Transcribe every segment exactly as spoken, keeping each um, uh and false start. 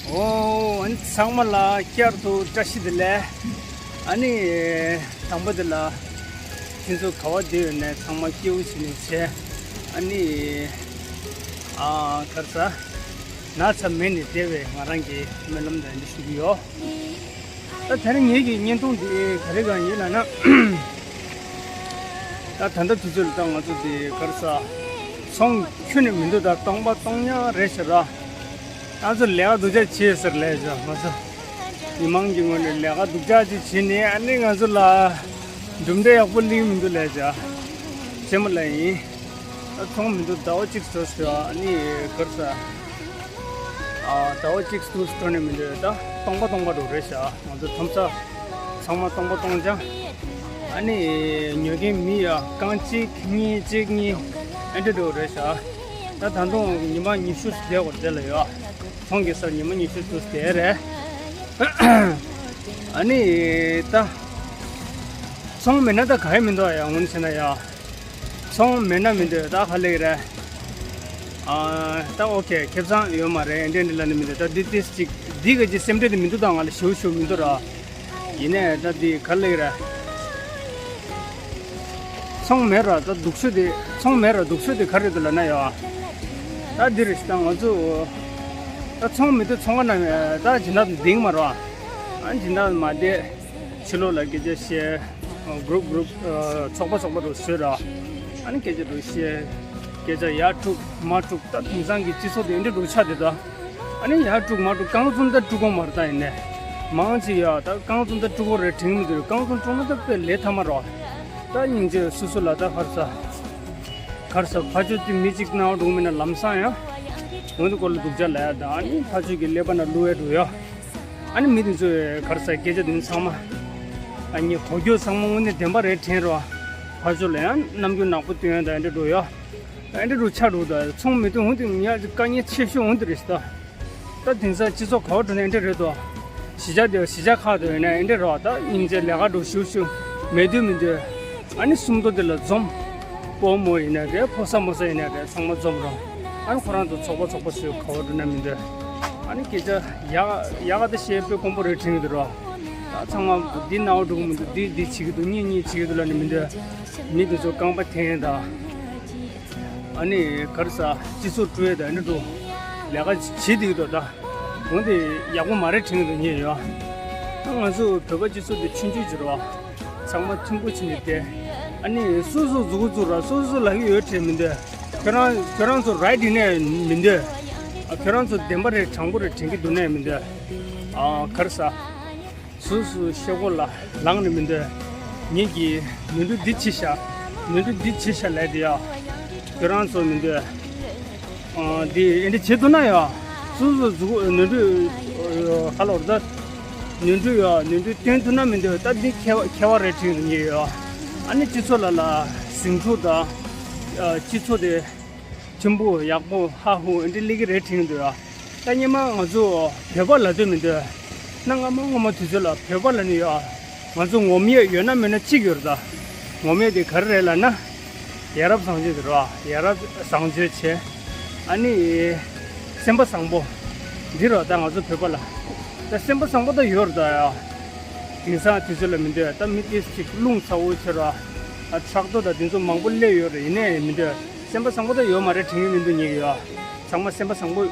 ཨོ། ཨ་ནི་ཚང་མ་ལ་བསྐྱར་དུ་བཀྲ་ཤིས་བདེ་ལེགས། ཨ་ནི་དང་པོ་དེ་ལ་ཁྱེད་ཚོ་ག་བ་བསྡད་ཡོད་ནས་ཚང་མ་སྐྱིད་པོ་བྱས་ནས་བྱས། ཨ་ནི་ཨ་ག་རེ་ཟ། ན་ཚ་མེད་ནས་བསྡད་པའི་ང་རང་གི་སྨོན་ལམ་དང་འདི་ཞུ་གི་ཡོད། ད་དེ་རིང་ངེད་ཀྱི་བརྙན་ཐུང་འདི་ག་རེ་གང་ཡིན་ལབ་ན། ད་ད་ལྟ་དུས་ཚོད་ལ་ད་ང་ཚོ་འདི་ག་རེ་ཟ། ཚོང་ཁྱོན་ནས་མི་འདུག་ད་སྟོང་པ་སྟོང་ཉག་རེད་ཤག་ར། ང་ཚོ་ལས་ཀ་སྡུག་ཅག་བྱས་ཟེར་ལས་བྱ་ང་ཚོ། མི་མང་གི་ངོས་ནས་ལས་ཀ་སྡུག་ཅག་ཅིག་བྱས་ནས་ཨ་ནི་ང་ཚོ་ལ་གྲུབ་འབྲས་ཡག་པོ་སླེབས་མི་འདུག་ལས་བྱ། རྗེས་མ་ལ་ཡིན། ད་ཚོང་མི་འདུག་ཟླ་བ་གཅིག་འགྲོ་ཟེར་བ་ཨ་ནི་ག་རེ་ཟ། ཨ་ཟླ་བ་གཅིག་འགྲོ་ཟེར་ནས་མི་འདུག་ད་སྟོང་པ་སྟོང་པ་འགྲོ་རེད་ཤག་ང་ཚོ་ཐོབ་ས་ཚང་མ་སྟོང་པ་སྟོང་རྐྱང་། ཨ་ནི་ཉོ་མཁན་མི་ཡ་རྐང་གཅིག་གཉིས་གཅིག་གཉིས་ཨེ་འདྲ་འགྲོ་རེད་ཤག་ད་ད་དུང་ཉི་མ་ཉི་ཤུ་བསྡད་དགོས་རེད་ལ་ཡ། ཚོང་གི་སར་ཉི་མ་ཉི་ཤུ་ཙམ་བསྡད་རེད། ཨ་ནི་ད་ཚོང་མེད་ན་ད་ག་ཡེ་མི་འདུག་ཡ་ངོ་ནས་བྱས་ན་ཡ། ཚོང་མེད་ན་མི་འདོད་ད་ག་ལེགས་རེད། ཨ་ད་ཨོ་ཁེ་ཁེ་བཟང་ཡོད་མ་རེད་འདྲེ་འདྲེ་ལ་ནི་མི་འདོད་ད་འདི་ཏིས་ཅིག་འདི་ག་ཅི་སེམས་ཁྲལ་དེ་མི་འདུག་ད་ང་ལ་ཞུ་ཞུ་མི་འདུག་ར། ཡིན་ནས་ད་འདི་ག་ལེགས་རེད། ཚོང་མེད་ར་ད་སྡུག་ཤོས་དེ་ཚོང་མེད་ར་སྡུག་ཤོས་དེ་ག་རེད་འདུག་ལབ་ན་ཡ། ད་འདི་རེད་ད་ང་ཚོ་ད་ཚོང་མི་འདུག་ཚོང་ཁང་ནང་ད་སྦྱིན་བདག་འདིང་མ་ར། ཨ་སྦྱིན་བདག་མ་བསྡད། ཕྱི་ལོགས་ལ་སྐད་ཆ་བཤད། གུ་རུབ་གུ་རུབ་ཚོགས་པ་ཚོགས་པ་རུ་བཟོས་ར། ཨ་ནི་སྐད་ཆ་རུ་བཤད། སྐད་ཆ་ཡར་དཀྲུག་མར་དཀྲུག་ད་དེང་སང་གི་སྤྱི་ཚོགས་དེ་འདྲ་རུ་ཆགས་བསྡད་ད། ཨ་ནི་ཡར་དཀྲུག་མར་དཀྲུག་རྐང་བཙུན་ད་དཀྲུག་གོ་མ་རེད་ད་ཡིན་ནས། མང་ཆེ་ཡ་ད་རྐང་བཙུན་ད་དཀྲུག་གོ་རེད་དྲན་མི་འདུག་རྐང་བཙུན་དཀྲུག་ན་ད་དཔེ་ལས་ཐ་མ་རོ། ད་སྙིང་རྗེ་སོ་སོ་ལ་ད་ཧར་ས། གར་ས་ཕ་ཆོས་དེ་མི་གཅིག་ནའོ་འགྲོ་མིན་ན་ལམ་སང་ཡང་། འོན་ཏེ་སྐོར་ལ་སྡུག་ཅག་ལ་ཡ་ད་ཨ་ནི་ཕ་ཆོས་ཀྱི་ཀླད་པ་ན་བླུ་བས་འགྲོ་ཡ། ཨ་ནི་མི་དེ་ཚོས་གར་ས་སྐད་ཆ་དེ་ཚང་མ། ཨ་ནི་གོ་རྒྱུ་ཚང་མ་དངོས་གནས་བདེན་པ་རེད་དྲན་རོགས། ཕར་ཕྱོགས་ལ་ཡང་རྣམ་འགྱུར་ནག་པོ་སྟོན་ཡ་དང་འདྲ་འགྲོ་ཡ། ཨ་འདྲ་འགྲོ་ཆགས་འགྲོ་ད་ཚོང་མི་དེ་འོན་ཏེ་ངས་དཀའ་ངལ་ཆེ་ཤོས་འོན་ཏེ་རེད་ད། ད་དེང་སང་སྤྱི་ཚོགས་ག་བ་འགྲོ་ན་འདྲ་རེད་དོ། གཞིས་ཆགས་དེ་གཞིས་ཆགས་ཁག་ཏུ་ཡོད་ན་འདྲ་རོགས་ད་སྙིང་རྗེ་ལས་ཀ་འགྲོ་ཤུགས་ཤུགས་མེད་དུས་མི་འདོད། ཨ་ནི་སུམ་མདོ་དེ་ལ་འཛོམས། སྤོ་མོ་ཡིན་ན་རེད་ཕོ་གསར་མོ་གསར་ཡིན་ན་རེད་ཚང་མ་འཛོམས་རོགས། ཨ་ནི་ཁོ་རང་ཚོ་ཚོགས་པ་ཚོགས་པ་བཟོས་ག་བ་འགྲོ་ན་མི་འདོད། ཨ་ནི་སྐད་ཆ་ཡག་ཡག་ག་ད་བཤད་པའི་དཀོན་པོ་རེད་དྲན་གི་འདུག་རོགས། ད་ཚང་མ་འདི་ནའོ་འགྲོ་གི་མི་འདུག་འདི་འདི་བྱེད་ཀྱི་འདུག་གཉིས་གཉིས་བྱེད་ཀྱི་འདུག་ལབ་ནི་མི་འདོད། མི་འདི་ཚོ་རྐང་པ་འཐེན་ད། ཨ་ནི་གར་ས་སྤྱི་ཚོགས་སྤྲོས་ད་ནི་འགྲོ། ལས་ཀ་བྱེད་འདི་འདུག་ད། འོན་ཏེ་ཡག་པོ་མ་རེད་དྲན་གི་འདུག་ཉེ་ཡོད། ང་ཚོ་བོད་པ་སྤྱི་ཚོགས་འདི་ཆུང་ཆུང་བྱེད་རོགས། ཚང་མ་མཐུན་པོ་བྱེད་ནི་དེ། ཨ་ནི་སོ་སོ་མཛུ་གུ་བཙུགས་ར་སོ་སོ་ལ་གི་ཡོད་དྲན་མི་འདོད། ཁྱོད་རང་ཁྱོད་རང་ཚོ་རའིཊ་ཡིན་ནས་མི་འདོད། ཨ་ཁྱོད་རང་ཚོ་བདེན་པ་རེད་དྲང་པོ་རེད་དྲན་གི་འདུག་ནས་མི་འདོད། ཨ་གར་ས། སོ་སོ་ཤོག་གོ་ལ་ལངས་ནས་མི་འདོད། ངེད་ཀྱིས་ནུས་མཐུ་འདི་བྱེད་ཤག་ནུས་མཐུ་འདི་བྱེད་ཤག་ལས་དེ་ཡ། ཁྱོད་རང་ཚོ་མི་འདོད། ཨ་འདི་ཨེ་འདྲ་བྱེད་ཐུབ་ན་ཡ། སོ་སོ་གཟུགས་ནུས་མཐུ་ཧ་ལོར་ད། ནུས་མཐུ་ཡ་ནུས་མཐུ་བཏོན་ཐུབ་ན་མི་འདོད་ད་འདི་ཁྱད་པ་ཁྱད་པ་རེད་དྲན་ངེས་ཡོད། ཨ་ནི་སྤྱི་ཚོགས་ལ་ལ་ཟིང་འཁྲུག་དང་། སྤྱི་ཚོགས་དེ། ཆེན་པོ་ཡག་པོ་ཧ་ཧུ་འདི་ལི་གི་རེད་དྲན་འདུག་ཡ། ད་སྔོན་མ་ང་ཚོ་བོད་པ་ལབ་འདོད་མི་འདུག་གནའ་སྔ་མོ་སྔ་མོ་དུས་ཚོད་ལ་བོད་པ་ལབ་ནི་ཡ། ང་ཚོ་ངོམ་ཡས་ཡོད་ན་མེད་ན་གཅིག་ཡོད་རེད་ད། ངོམ་ཡས་དེ་ག་རེ་རེད་ལབ་ན། ཡ་རབས་བཟང་སྤྱོད་དེ་རེད་བ། ཡ་རབས་བཟང་སྤྱོད་བྱས། ཨ་ནི། སེམས་པ་བཟང་པོ། འདི་རེད་ད་ང་ཚོ་བོད་པ་ལ། ད་སེམས་པ་བཟང་པོ་ད་ཡོད་རེད་ད་ཡ། དེང་སང་དུས་ཚོད་ལ་མི་འདོད་ད་མི་ཏིས་ཅིག་རླུང་ཚ་བོ་ཆེ་ར། ཨ་ཊྲག་ཏོ་ད་དེ་ཚོ་མང་པོ་སླེབས་ཡོད་རེད་ཡིན་ནའི་མི་འདོད། སེམས་པ་བཟང་པོ་ད་ཡོད་མ་རེད་དྲན་གི་མི་འདུག་ཉེ་གི་ཡོད། ཚང་མ་སེམས་པ་བཟང་པོ།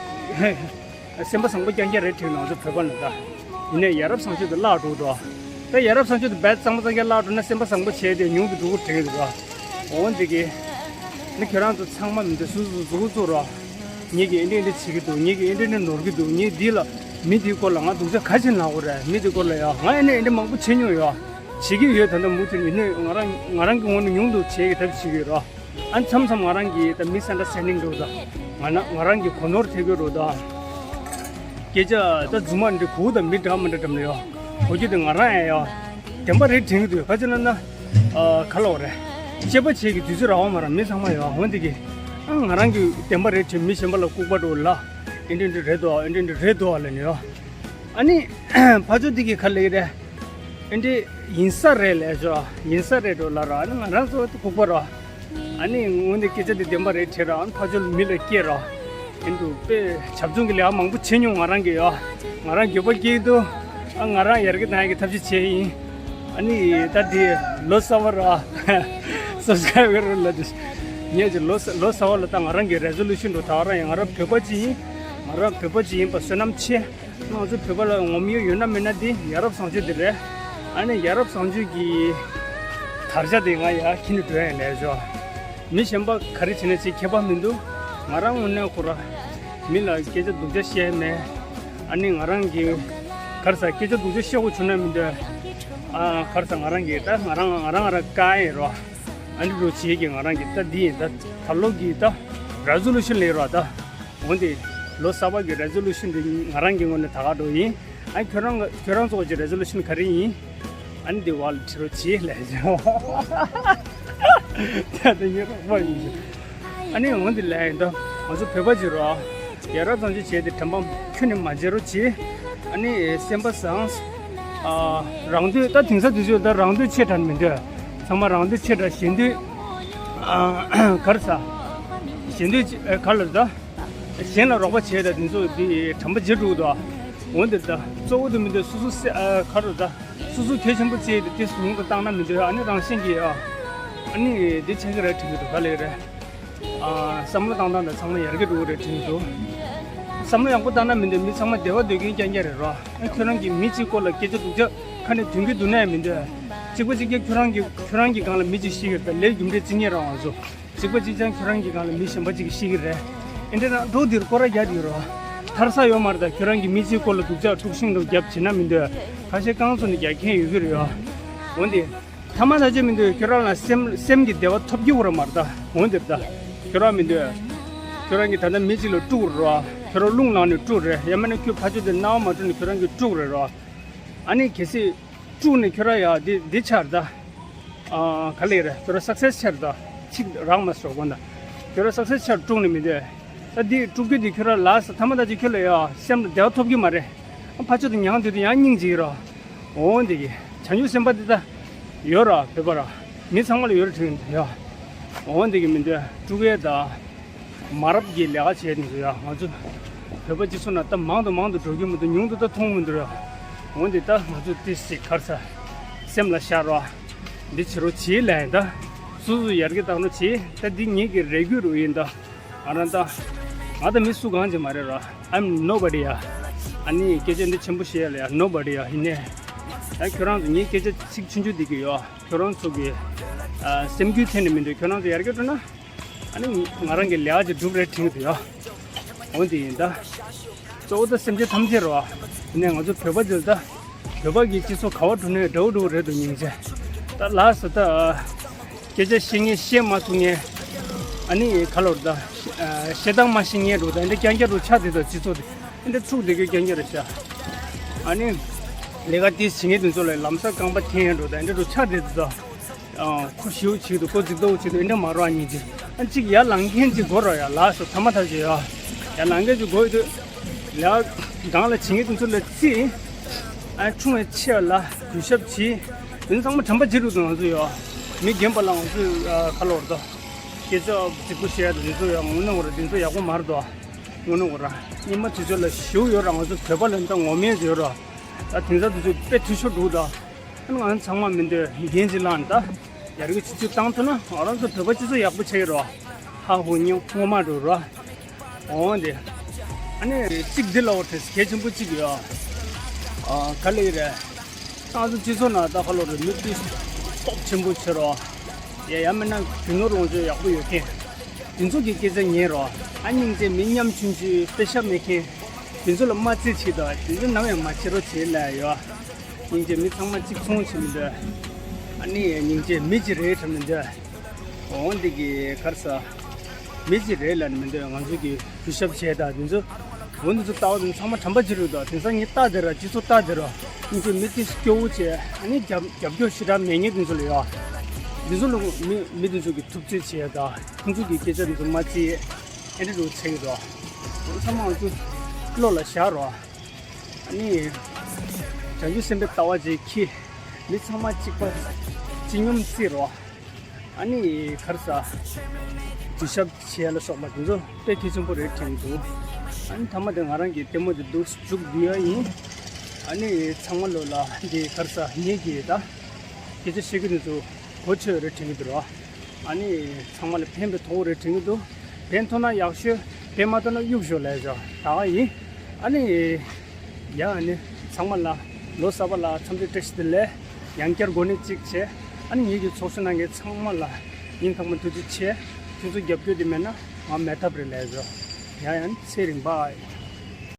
སེམས་པ་བཟང་པོ་རྐྱང་རྐྱང་རེད་དྲན་ང་ཚོ་བོད་པ་ནང་ད། ཡིན་ནའི་ཡ་རབས་བཟང་སྤྱོད་དུ་བརླག་འགྲོ་འདུག་ད་ཡ་རབས་བཟང་སྤྱོད་དུ་རྦད་གཙང་མ་གཙང་རྐྱང་བརླག་འགྲོ་ན་སེམས་པ་བཟང་པོ་བྱས་ཏེ་ཉུང་དུ་འགྲོ་གི་དྲན་གི་འདུག་འོ་འདི་གི། ནི་ཁྱོད་རང་ཚོ་ཚང་མ་མི་འདུག་སུ་སུ་གཟུགས་གཙོ་ར། ངེད་ཀྱིས་ཨེ་འདྲ་ཨེ་འདྲ་བྱེད་ཀྱི་འདུག་ངེད་ཀྱིས་ཨེ་འདྲ་ཨེ་འདྲ་ནོར་གྱི་འདུག་ངས་འདི་ལ་མི་འདིའི་སྐོར་ལ་ང་སྡུག་ཅག་ག་ཚོད་ལབ་དགོས་རེད། མི་འདིའི་སྐོར་ལ་ཡང་ང་ཨེ་འདྲ་ཨེ་འདྲ་མང་པོ་བྱེད་མྱོང་ཡོད། བྱེད་ཀྱི་ཡོད། ད་ལྟ་མུ་མཐུད་ཡིན་ནའི་ང་རང་ང་རང་གི་ངོས་ནས་ཉུང་དུ་བྱེད་ཀྱི་ཐབས་བྱེད་ཀྱི་ཡོད་ར། ཨ་མཚམས་མཚམས་ང་རང་གིས་ད་མི་སེ་ཨན་ཌར་སི་ཊེན་ཌིང་འགྲོ་ད། ང་ན་ང་རང་གི་གོ་ནོར་ཐེབས་ཀྱི་རོ་ད། སྐད་ཆ་ད་རྫུན་མ་འདི་གུ་དང་མི་འདྲ་མི་འདྲ་འགྲམ་ལ་ཡོད། གོ་རྒྱུ་དེ་ང་རང་ཨེ་ཡོད། བདེན་པ་རེད་དྲན་གྱི་འདུག་ག་ཅི་ལབ་ན། ཨ་ག་ལབ་རེད། དཔྱད་པ་བྱེད་ཀྱི་དུས་ཚོད་རག་པ་མ་རག་མི་ཚང་མ་ཡོད་འོན་ཏེ་གི། ཨ་ང་རང་གི་བདེན་པ་རེད་དྲན་མི་གཞན་པ་ལ་ལྐུགས་པ་འགྲོ་ལ། ཨེ་འདྲ་འདྲ་རེད་དོ་ཨེ་འདྲ་འདྲ་རེད་དོ་ལབ་ནས་ཡོད། ཨ་ནི། ཕ་ཚོ་འདི་གི་ག་ལབ་ཀྱི་རེད། ཨེ་འདྲ་ཡིན་ས་རེད་ལབ་ཤོག་ཡིན་ས་རེད་འགྲོ་ལབ་ར་ཨ་ནི་ང་རང་ཚོ་ལྐུགས་པ་ར། ཨ་ནི་འོན་ཏེ་སྐད་ཆ་འདི་བདེན་པ་རེད་དྲན་ར་ཨ་ནི་ཕ་ཚོ་མི་ལ་སྐྱེལ་ར། ཡིན་འདུག་དཔེ་བྱབ་ཆུང་གི་ལས་མང་པོ་བྱེད་མྱོང་ང་རང་གི་ཡོད། ང་རང་འགྱོད་པ་སྐྱེས་འདུག་ཨ་ང་རང་ཡར་རྒྱས་གཏང་ཡག་གི་ཐབས་ཤེས་བྱས་ཡིན། ཨ་ནི་ད་དེ་ལོ་གསར་པ་ར། སབ་སི་ཀ་རའིབ་ར་ལ་དེ། ངས་ཀྱི་ལོ་གསར་ལོ་གསར་པ་ལ་ད་ང་རང་གི་རེ་ཛོ་ལུ་ཤན་འགྲོ་ད་རང་ཡང་ང་རང་བོད་པ་ཅིག་ཡིན། ང་རང་བོད་པ་ཅིག་ཡིན་པ་བསོད་ནམས་ཆེ། ང་ཚོ་བོད་པ་ལ་ངོམ་ཡོད་ཡོད་ན་མེད་ན་དེ་ཡ་རབས་བཟང་སྤྱོད་དེ་རེད། ཨ་ནི་ཡ་རབས་བཟང་སྤྱོད་ཀྱི་དར་ཆ་དེ་ང་ཡ་ཁྱེར་ནས་འགྲོ་ཡ་ལས་ཆོག་མི་གཞན་པ་ག་རེ་བྱས་ན་ཅིག་ཁྱད་པར་མི་འདུག་ང་རང་དངོས་གནས་ཁོ་ར་མི་ལ་སྐད་ཆ་སྡུག་ཅག་བཤད་མེད། ཨ་ནི་ང་རང་གི་ག་རེ་ཟ་སྐད་ཆ་སྡུག་ཅག་བཤད་དགོས་བྱུང་ན་མི་འདོད། ཨ་ག་རེ་ཟ་ང་རང་གི་ད་ང་རང་ང་རང་ང་རང་དཀའ་ཡིན་རོ། ཨ་ནི་རོ་བྱེད་ཀྱི་ང་རང་གི་ད་འདི་ཡིན་ད་ད་ལོ་གི་ད་རེ་ཛོ་ལུ་ཤན་ལས་རོ་ད། འོན་ཏེ་ལོ་གསར་པ་གི་རེ་ཛོ་ལུ་ཤན་འདི་ང་རང་གི་ངོས་ནས་ད་ག་འགྲོ་ཡིན། ཨ་ཁྱོད་རང་ཁྱོད་རང་ཚོ་གི་རེ་ཛོ་ལུ་ཤན་ག་རེ་ཡིན། ཨ་ནི་འདི་བ་ལ་ཁྲི་རོ་བྱེད་ལས་ད་དེ་ཉེ་རོགས་པ་ཡིན། ཨ་ནི་འོན་ཏེ་ལས་ཡིན་ད་ང་ཚོ་བོད་པ་ཅིག་རོ། ཡ་རབས་བཟང་སྤྱོད་བྱས་ཏེ་དྲན་པ་ཁྱོན་ནས་མ་བརྗེད་རོགས་གྱིས། ཨ་ནི་སེམས་པ་བཟང་། ཨ་རང་འདོད་ད་དེང་སང་དུས་ཚོད་ད་རང་འདོད་ཆེ་དྲགས་མི་འདོད། ཚང་མ་རང་འདོད་ཆེ་དྲགས་གཞན་འདོད། ཨ་ག་རེ་ཟ། གཞན་འདོད་ཅི་ཨ་ག་ལ་ད། གཞན་ལ་རོགས་པ་བྱས་ད་དེ་ཚོ་དེ་དྲན་པ་བརྗེད་འགྲོ་གི་འདུག་འོན་ཏེ་ད་གཙོ་བོ་དེ་མི་འདོད་སོ་སོ་སེ་ཨ་ག་རེ་ད། སོ་སོ་གལ་ཆེན་པོ་བརྩིས་ཏེ་དེ་ཟུང་དུ་བཏང་ན་མི་འདོད་ཨ་ནི་རང་བཞིན་གྱིས་ཨ། ཨ་ནི་དེ་ཆགས་ཀྱི་རེད་དྲན་གྱི་འདུག་ག་ལེ་རེད། ཨ་བསམ་བློ་བཏང་སྟངས་དང་ཚང་མ་ཡར་རྒྱས་འགྲོ་གི་རེད་དྲན་གྱི་འདུག་བསམ་བློ་ཡག་པོ་བཏང་ན་མི་འདོད་མི་ཚང་མ་བདེ་བ་འདོད་མཁན་རྐྱང་རྐྱང་རེད་རོ། ཨ་ཁྱོད་རང་གིས་མི་གཅིག་སྐོར་ལ་སྐད་ཆ་སྡུག་ཅག་ཁ་ནས་འདོན་གྱི་འདུག་ན་ཡང་མི་འདོད། གཅིག་པ་གཅིག་རྐྱང་ཁྱོད་རང་གི་ཁྱོད་རང་གི་སྒང་ལ་མི་གཅིག་ཤི་གི་རེད་ད་ལས་རྒྱུ་འབྲས་རྩིས་ཉེས་རང་བ་ཚོ། གཅིག་པ་གཅིག་རྐྱང་ཁྱོད་རང་གི་སྒང་ལ་མི་གཞན་པ་གཅིག་ཤི་གི་རེད། ཨེ་འདྲ་ན་འགྲོ་འདིར་སྐོར་ར་རྒྱག་གི་རོ། ཐར་ས་ཡོད་མ་རེད་ད་ཁྱོད་རང་གིས་མི་གཅིག་སྐོར་ལ་སྡུག་ཅག་དཀྲུག་ཤིང་འདྲ་བརྒྱབ་བྱེད་ན་མི་འདོད། ཁ་ཤས་རྐང་བཙུགས་ནས་རྒྱག་མཁན་ཡོད་ཀྱི་རེད་ཡོ། འོན་ཏེ། ཐ་མ་ད་ཅི་མི་འདོད་ཁྱོད་རང་ལ་སེམས་སེམས་ཀྱི་བདེ་བ་ཐོབ་རྒྱུ་ར་མ་རེད་ད། འོན་ཏེ་ད། ཁྱོད་རང་མི་འདོད། ཁྱོད་རང་གིས་ད་ལྟ་མི་གཅིག་ལ་དཀྲུག་རོ། ཁྱོད་རང་རླུང་ལངས་ནས་དཀྲུག་རེད་ཡང་མིན་ན་ཁྱོད་ཕར་ཕྱོགས་དེ་སྣང་བ་མ་སྤྲོད་ནས་ཁྱོད་རང་གིས་དཀྲུག་རེད་རོ། ཨ་ནི་གལ་སྲིད། དཀྲུག་ནས་ཁྱོད་རང་ཡ་འདི་འདི་ཆར་ད། ཨ་ག་ལེ་རེད་ཁྱོད་རང་སག་སེ་སི་ཆར་ད། ཚིག་རག་མ་སོང་གོ་ད། ཁྱོད་རང་སག་སེ་སི་ཆར་དཀྲུག་ནས་མི་འདོད། ད་འདི་དཀྲུག་རྒྱུ་འདི་ཁྱོད་རང་ལ་ས་ཐ་མ་ད་ཅི་ཁྱོད་ལ་ཡ་སེམས་ལ་བདེ་བ་ཐོབ་ཀྱི་མ་རེད། ཨ་ཕ་ཆོས་དང་ཉང་དུས་དུ་ཡང་སྙིང་རྗེ་རོ། འོ་འདི་གི་བྱང་ཆུབ་སེམས་དཔའ་འདི་ད། ཡོད་ར་བོད་པ་ར། མི་ཚང་མ་ལ་ཡོད་ར་དྲན་ཡ། འོ་འདི་གི་མི་འདོད་དཀྲུག་ཡས་ད། མ་རབས་ཀྱི་ལས་ཀ་བྱས་ནས་ཡ་ང་ཚོ་བོད་པ་སྤྱི་ཚོགས་ནང་ད་མང་དུ་མང་དུ་འགྲོ་གི་མི་འདུག་ཉུང་དུ་ད་མཐོང་མི་འདུག་ཡ། འོན་ཏེ་ད་ང་ཚོ་ཏི་སི་གར་ས་སེམས་ལ་ཤར་རོ། འདི་བྱེད་རོགས་བྱེད་ལན་ད་སོ་སོ་ཡར་རྒྱས་བཏང་རོགས་བྱེད་ད་འདི་ངེད་ཀྱི་རེ་སྐུལ་རོ་ཡིན་ད་ང་རང་ད་ང་ད་མི་སུ་གང་ཅི་མ་རེད་ར་I'm nobody ཡ། ཨ་ནི་སྐད་ཆ་འདི་ཆེན་པོ་བཤད་ལ་ཡ་nobody ཡ་ཡིན་ནས་ད་ཁྱོད་རང་ཚོ་ངའི་སྐད་ཆ་ཚིག་ཆུང་ཆུང་འདི་གི་ཡོ། ཁྱོད་རང་ཚོ་གི་ཨ་སེམས་འགུལ་ཐེབས་ནས་མི་འདུག་ཁྱོད་རང་ཚོ་ཡར་རྒྱས་འགྲོ་ན་ཨ་ནི་ང་རང་གི་ལས་ཀ་ཅིག་སྒྲུབ་རེ་དྲན་གྱི་འདུག་ཡ། འོན་ཏེ་ཡིན་ད། གཙོ་བོ་ད་སེམས་ཅན་ཐམས་ཅད་རོ། དེ་ནས་ང་ཚོ་བོད་པ་ཚོ་ད། བོད་པ་གི་སྤྱི་ཚོགས་ག་བ་འགྲོ་ནའི་འདྲ་བོ་འདྲ་བོ་རེད་འདུག་སྙིང་རྗེ། ད་ལགས་སོ་ད། སྐད་ཆ་བཤད་མཁན་བཤད་མ་ཐུབ་མཁན། ཨ་ནི་ག་ལོར་ད། བཤད་སྟངས་མ་ཤེས་མཁན་འདྲ་བོ་ད་འདི་རྐྱང་རྐྱང་འདྲ་བོ་ཆགས་བསྡད་འདུག་སྤྱི་ཚོགས་དེ། འདི་འདྲ་འཁྲུག་བསྡད་རྒྱུ་རྐྱང་རྐྱང་རེད་ཤག་ཨ་ནི། ལས་ཀ་དེ་བྱེད་མཁན་དེ་ཚོ་ལ་ལམ་སང་རྐང་པ་འཐེན་ཡ་འགྲོ་ད་འདི་འདྲ་ཆགས་བསྡད་འདུག་ད། ཁོ་ཞེའུ་བྱེད་འདུག་ཁོ་རྫིག་མདོག་བྱེད་འདུག་འདི་འདྲ་མ་རོགས་ཉིན་གཅིག་ཨ་གཅིག་ཡར་ལངས་མཁན་གཅིག་དགོས་རོགས་ཡ་ལགས་སོ་ཐ་མ་ཐག་ཆོད་ཡ། ཡར་ལངས་མཁན་གཅིག་དགོས་ཡོད་དུས། ལས་ཀ་སྒང་ལ་བྱེད་མཁན་དེ་ཚོ་ལ་རྩིས། ཨ་ཆུང་བའི་ཆེ་བ་ལ་གུས་ཞབས་བྱེད། དེ་ཚོ་ཚང་མ་དྲན་པ་བརྗེད་འགྲོ་འདུག་ང་ཚོ་ཡོ། མི་རྒན་པ་ལ་ང་ཚོས་ཁ་ལོ་བར་དོ། སྐད་ཆ་རྫིག་པོ་བཤད་ཡ་དེ་ཚོ་ཡང་ངོ་ནས་འོ་ར་དེ་ཚོ་ཡག་པོ་མ་རེད་དོ། ངོ་ནས་འོ་ར། སྔོན་མ་དུས་ཚོད་ལ་ཞེའུ་ཡོད་ར་ང་ཚོ་བོད་པ་ལ་འདི་ངོ་མས་ཡོད་ར། ད་དེང་སང་དུས་ཚོད་དཔེ་འཐུས་ཤོར་འདུག་ད། ཨ་ནི་ང་ཚང་མ་མི་འདོད་འགན་ཅིག་བླངས་ད། ཡར་རྒྱས་ཆུ་ཚོད་བཏང་ཐུབ་ན་ང་རང་ཚོ་བོད་པ་སྤྱི་ཚོགས་ཡག་པོ་ཆགས་ཀྱི་རེད་བ། ཧ་ཧུ་ཉོ་སྔོན་མ་འགྲོ་ར། འོང་དེ། ཨ་ནི་གཅིག་འདི་ལ་འོ་དེ་གལ་ཆེན་པོ་གཅིག་ཡོད། ཨ་ག་ལེ་རེད། ང་ཚོ་སྤྱི་ཚོགས་ནང་ད་ཁ་ལོ་རེ་མི་དེ་སྟོབས་ཆེན་པོ་ཆེ་རོ། ཡ་ཡ་མིན་ན་རྒྱུ་ནོར་ལོངས་སྤྱོད་ཡག་པོ་ཡོད་མཁན། དེ་ཚོ་གི་སྐད་ཆ་ཉན་རོ། ཨ་སྙིང་རྗེ་མི་ཉམ་ཆུང་ཆུང་དཔེ་ཤ་མེད་མཁན། དེ་ཚོ་ལ་མ་རྩིས་བྱེད་དོ་དེ་ཚོ་ནམ་ཡང་མ་བྱེད་རོགས་བྱེད་ལ་ཡོད། སྙིང་རྗེ་མི་ཚང་མ་གཅིག་མཚུངས་བྱེད་མི་འདོད། ཨ་ནི་སྙིང་རྗེ་མི་གཅིག་རེད་དྲན་མི་འདོད། འོང་འདི་གི་གར་ས། མི་གཅིག་རེད་ལ་ནི་མི་འདོད་ང་ཚོ་གི་གུས་ཞབས་བྱས་དང་དེ་ཚོ། འོ་འདི་ཚོ་ལྟ་བ་དེ་ཚང་མ་དྲན་པ་བརྗེད་རོགས་དང་དེང་སང་ངས་ལྟ་དེ་ར་སྤྱི་ཚོགས་ལྟ་དེ་ར་སྙིང་རྗེ་མི་གཅིག་སྐྱོ་བོ་བྱས་ཨ་ནི་རྒྱབ་རྒྱབ་སྐྱོར་ཞེ་དྲག་མེད་མཁན་དེ་ཚོ་ལ་ཡོད། དེ་ཚོ་ལ་མི་མི་དེ་ཚོ་གི་ཐུབ་ཚོད་བྱས་དང་ཁོང་ཚོ་གི་སྐད་ཆ་དེ་ཚོ་མ་བརྩི། ཨེ་འདྲ་རུ་ཚེ་གི་རོ། ཚང་མ་ང་ཚོ་བློ་ལ་བཞག་རོགས། ཨ་ནི། བྱང་ཆུབ་སེམས་དཔའི་ལྟ་བ་ཅིག་འཁྱེར། མི་ཚང་མ་གཅིག་པ། གཅིག་སྙོམས་བརྩི་རོགས། ཨ་ནི་གར་ས། གུས་ཞབས་བྱེད་ཡ་ལ་སོགས་པ་དེ་ཚོ་དཔེ་གལ་ཆེན་པོ་རེད་དྲན་གྱི་འདུག་ཨ་ནི་མཐའ་མ་དེ་ང་རང་གི་ལྟད་མོ་དེ་འདུག་མཇུག་བསྡུ་ཡ་ཡིན། ཨ་ནི་ཚང་མ་ལོ་ལ་འདི་གར་ས་ངེད་ཀྱི་ད་སྐད་ཆ་བཤད་ཀྱི་དེ་ཚོ་གོ་ཆོད་རེད་དྲན་གྱི་འདུག་ར། ཨ་ནི་ཚང་མ་ལ་ཕན་པའི་ཐོག་རེད་དྲན་གྱི་འདུག་ཕན་ཐོགས་ན་ཡག་ཤོས། ཕན་མ་ཐོགས་ན་གཡུག་ཞོག་ལས་བྱ་ད་ག་ཡིན། ཨ་ནི་ཡ་ཨ་ནི་ཚང་མ་ལ་ལོ་གསར་པ་ལ་འཚམས་འདྲི་བཀྲ་ཤིས་བདེ་ལེགས། ཡང་བསྐྱར་འགོ་ནས་གཅིག་བྱས། ཨ་ནི་ངེད་ཀྱི་ཚོགས་གཙོ་གནང་མཁན་ཚང་མ་ལ་སྙིང་ཐག་པ་ཐུགས་རྗེ་ཆེ། ཁྱེད་ཚོ་རྒྱབ་སྐྱོར་དེ་མེད་ན་ང་མེད་ཐབས་རེད་ལས་བྱ། ཡ་ཡང་ཚེ་རིང་པ།